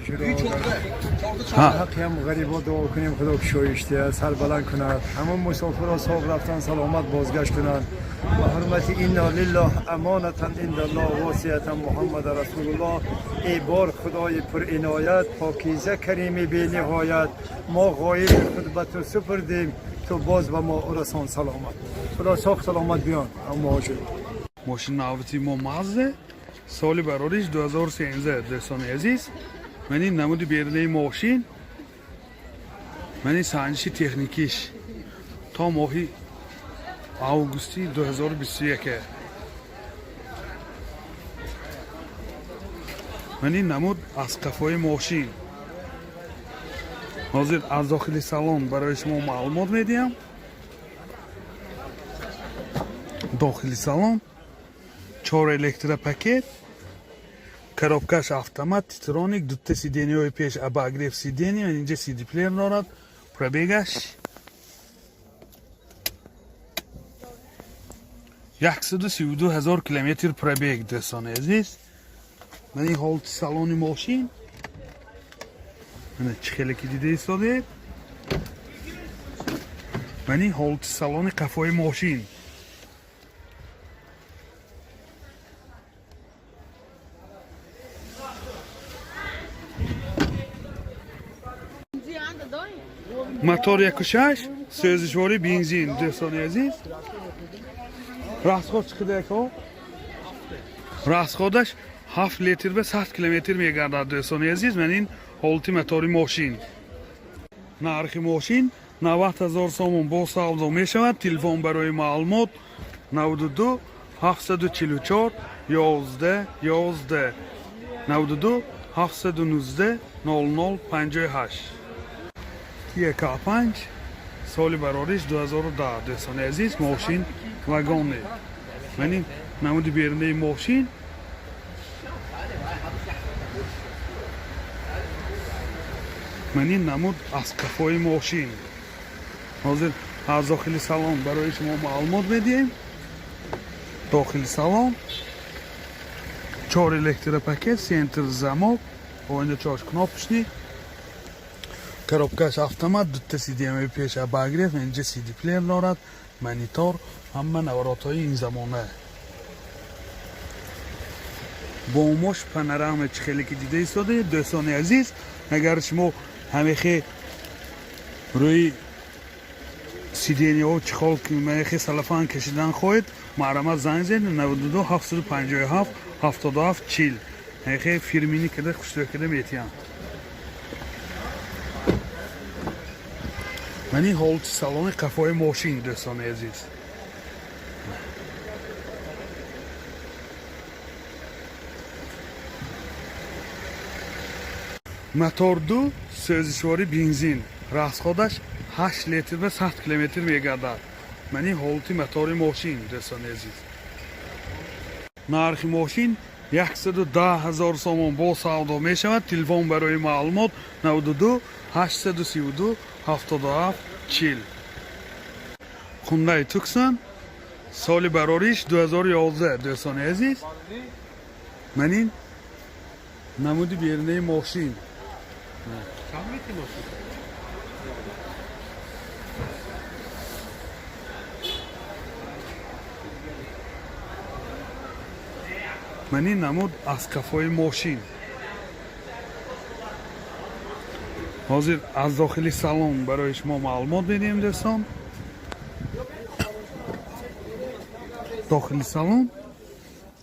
Ҳаққи ҳам ғарибо дуо кунем, Худо кушоиш диҳад, сарбаланд кунад, ҳамон мусофирро соғ рафтан, саломат бозгашт кунанд. Ба ҳурмати инна лиллаҳ амонатан индаллоҳ восиятан Муҳаммад расулуллоҳ. Эй бор Худои пуриноят, покиза, карими бениҳоят, мо ғоиби худ ба ту супурдем, ту боз ба мо расон саломат. Худо соғ саломат биён муҳоҷир. Мошин навбати мо Мазде, соли барориш 2013. Дӯстони азиз, мани намуди берунаи мошин, мани санҷиши техникиш то моҳи августи 2021. Мани намуд аз қафои мошин. Ҳозир аз дохили салон барои шумо маълумот медиҳам. Дохили салон чор электропакет, коробкаш автомат, титроник, дута сиденияҳои пеш обогрев сидения, инҷа сидиплеер дорад. Пробегаш 132 000 километр пробег. Дӯстони азиз, ман ин ҳолати салони мошин, мана, чӣ хеле ки дида истодед. Ман ин ҳолати салони қафои мошин. Мотор 1,6, сӯзишворӣ бензин. Дӯстони азиз, расход чӣ қадар яко? Расходаш 7 литр ба 100 километр мегардад. Дӯстони азиз, ман ин ҳолати мотори мошин. Нархи мошин 90 000 сомон, бо савдо мешавад. Телефон барои маълумот 92 744 11 11, 92 719 00 58. Kia K5, соли барориш 2010. Дӯстони азиз, мошин вагоне. Ман ин намуди берунаи мошин. Ман ин намуд аз қафои мошин. Ҳозир аз дохили салон барои шумо маълумот медиҳем. Дохили салон чор электропакет, центр замок, оиначош кнопочный, коробкаш автомат, дута сиденияи пеш обогрев, инҷа сидиплеер дорад, монитор, ҳама наворотҳои ин замона. Бомош панорама, чӣ хеле ки дида истодаед. Дӯстони азиз, агар шумо ҳамехе рӯи сиденияҳо чӣ мехе салафан кашидан хоҳед, марҳамат, занг зед 92 757 77 40. Ҳамехе фирмини када, хушрӯ када метиҳанд. Ман ин ҳолати салони қафои мошин, дӯстони азиз. Мотор ду, сӯзишворӣ бензин, расходаш 8 литр ба 100 километр мегардад. Ман ин ҳолати мотори мошин. Дӯстони азиз, нархи мошин 110 000 сомон, бо савдо мешавад. Телефон барои маълумот 92 832 77 40. Хундай Туксон, соли барориш 2011. Дӯстони азиз, ман ин намуди берунаи мошин. Чанд метри мошин? Ман ин намуд аз қафои мошин. Ҳозир аз дохили салон барои шумо маълумот медиҳем, дӯстон. Дохили салон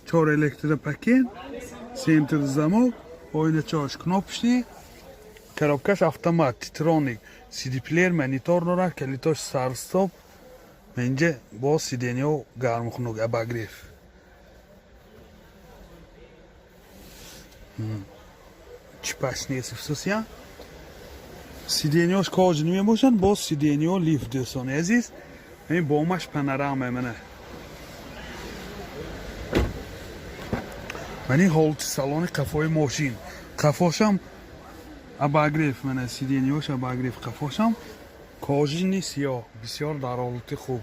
чор электропакет, центр замок, оиначош кнопочный, коробкаш автомат, титроник, сидиплеер, монитор дорад, калитош старт-стоп. Инҷа бо сиденияҳо гармхунук, обогрев. Чипаш нест, хусусиян сиденияш кожаный мебошанд, боз сиденияҳо лифт. Дӯстони азиз, ин бомаш панорама. Мана, ман ин ҳолати салони қафои мошин. Қафошам обогрев, мана, сиденияш обогрев, қафошам кожаный сиёҳ, бисёр дар ҳолати хуб.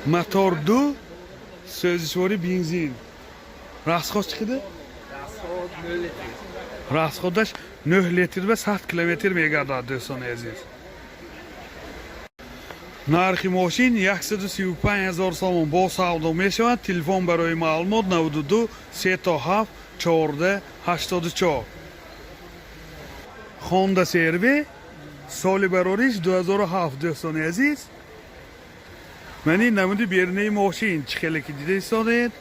Мотор ду. Сӯзишворӣ бензин. Расход чӣ қадар? Расходаш 9 литр ва 100 километр мегардад, дӯстони азиз. Нархи мошин 135 ҳазор сомон, бо савдо мешавад. Телефон барои маълумот 92 37 14 84. Honda CR-V, соли барориш 2007, дӯстони азиз. Ман ин намуди берунаи мошин, чӣ хеле ки дида истодаед.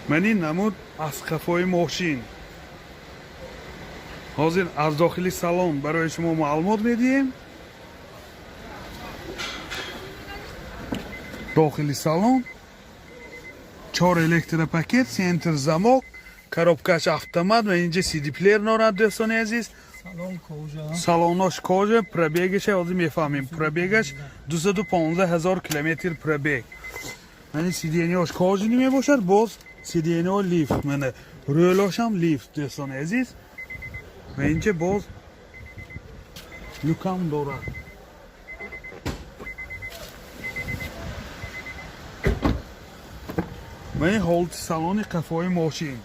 Ман ин намуд аз қафои мошин. Ҳозир аз дохили салон барои шумо маълумот медиҳем. Дохили салон чор электропакет, центр замок, коробкаш автомат ва инҷа CD-плеер дорад, дӯстони азиз. Салон кожа. Салонош кожа, пробегаша ҳозир мефаҳмем. Пробегаш 215 ҳазор километр пробег. Мани сиденьяш кожаный мебошад, боз сиденьяҳо лифт, мана рӯлошам лифт, дӯстони азиз. Ва инҷа боз люкам дорад. Ва ин ҳолати салони қафои мошин.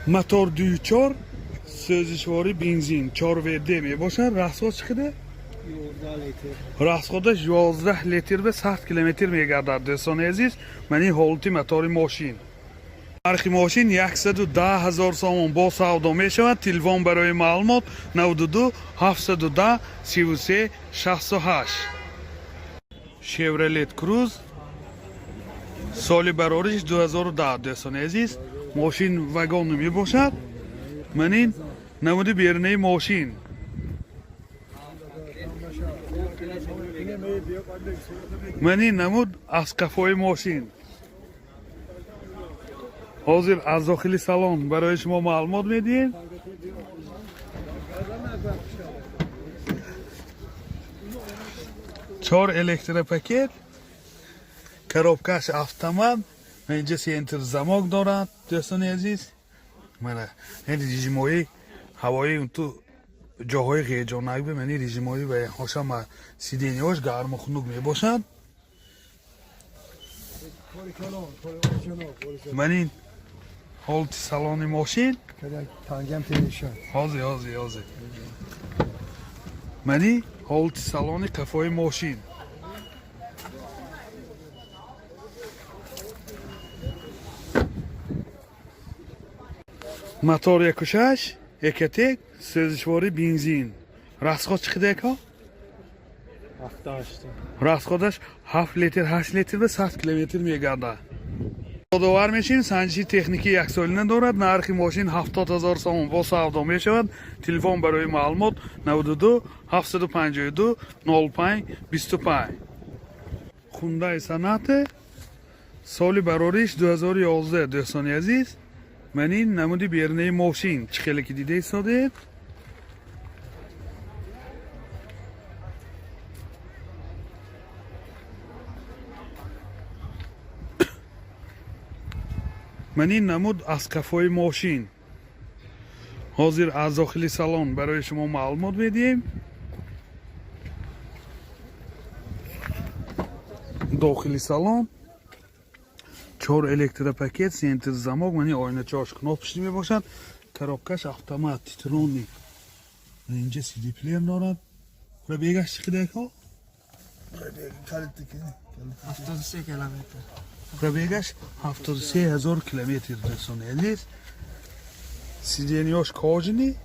Мотор 2.4, сӯзишворӣ бензин, 4 ВД мебошад. Расход чӣ қадар? 11 литр. Расходаш 11 литр ва 100 километр мегардад, дӯстони азиз. Ман ин ҳолати мотори мошин. Нархи мошин 110 ҳазор сомон, бо савдо мешавад. Телефон барои маълумот 92 710 33 68. Chevrolet Cruze, соли барориш 2010, дӯстони азиз. Мошин вагон мебошад. Ман ин намуди берунаи мошин. Ман ин намуд аз қафои мошин. Ҳозир аз дохили салон барои шумо маълумот медиҳем. Чор электропакет, коробкаш автомат, инҷа центр замок дорад, дӯстони азиз. Мана ин режимҳои ҳавои, ту ҷоҳои ғеҷонак бе, мани режимҳои ва ҳошама сиденьяҳош гарму хунук мебошад. Ман ин ҳолати салони мошин. Тангам перешад. Ҳозир, ҳозир, ҳозир. Мани ҳолати салони қафои мошин. Мотор 1.6 Ecotec, сӯзишворӣ бензин. Расход чӣ қадар, ака? 7-8. Расходаш 7 литр, 8 литр ва 100 километр мегардад. Ёдовар мешавем, санҷиши техникӣ яксолина дорад. Нархи мошин 70 ҳазор сомон, бо савдо мешавад. Телефон барои маълумот 92 752 05 25. Хундай Соната, соли барориш 2011, дӯстони азиз. Ман ин намуди берунаи мошин, чӣ хеле ки дида истодаед. Ман ин намуд аз қафои мошин. Ҳозир аз дохили салон барои шумо маълумот медиҳем. Дохили салон чор электропакет, центр замок, мани ойначаош кнопочный мебошад, коробкаш автомат, Титроник. Инҷа CD плеер дорад. Пробегаш чӣ қадар, ака? 73 километр. Пробегаш 73 ҳазор километр, дӯстони азиз. Сиденьяш кожаный.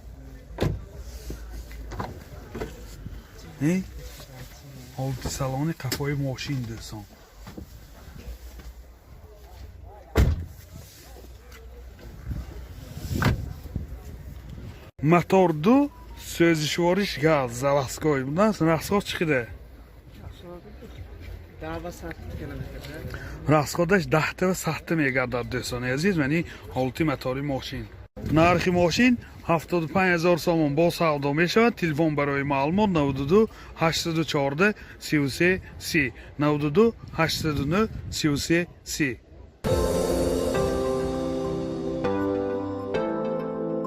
Ҳолати салони қафои мошин, дӯстон. Мотор ду, сӯзишвориш газ, заводской будааст. Расход чӣ қадар? 10 ва 100 километр. Расходаш 10 ва 100 мегардад, дӯстони азиз. Мани ҳолати мотори мошин. Нархи мошин 75 ҳазор сомон, бо савдо мешавад. Телефон барои маълумот 92 814 33 30, 92 809 33 30.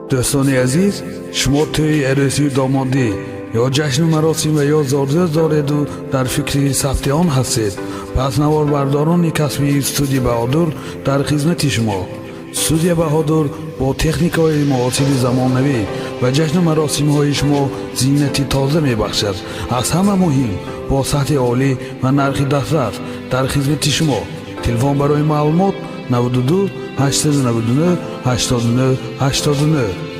Дӯстони азиз, шумо тӯи арӯсию домодӣ ё ҷашну маросим ва ё зодрӯз дореду дар фикри сабти он ҳастед, пас наворбардорони касбии студия Баҳодур дар хизмати шумо. Студия Баҳодур бо техникаҳои муосири замонавӣ ба ҷашну маросимҳои шумо зинати тоза мебахшад. Аз ҳама муҳим, бо сатҳи олӣ ва нархи дастрас дар хизмати шумо. Телефон барои маълумот 92 899 89 89.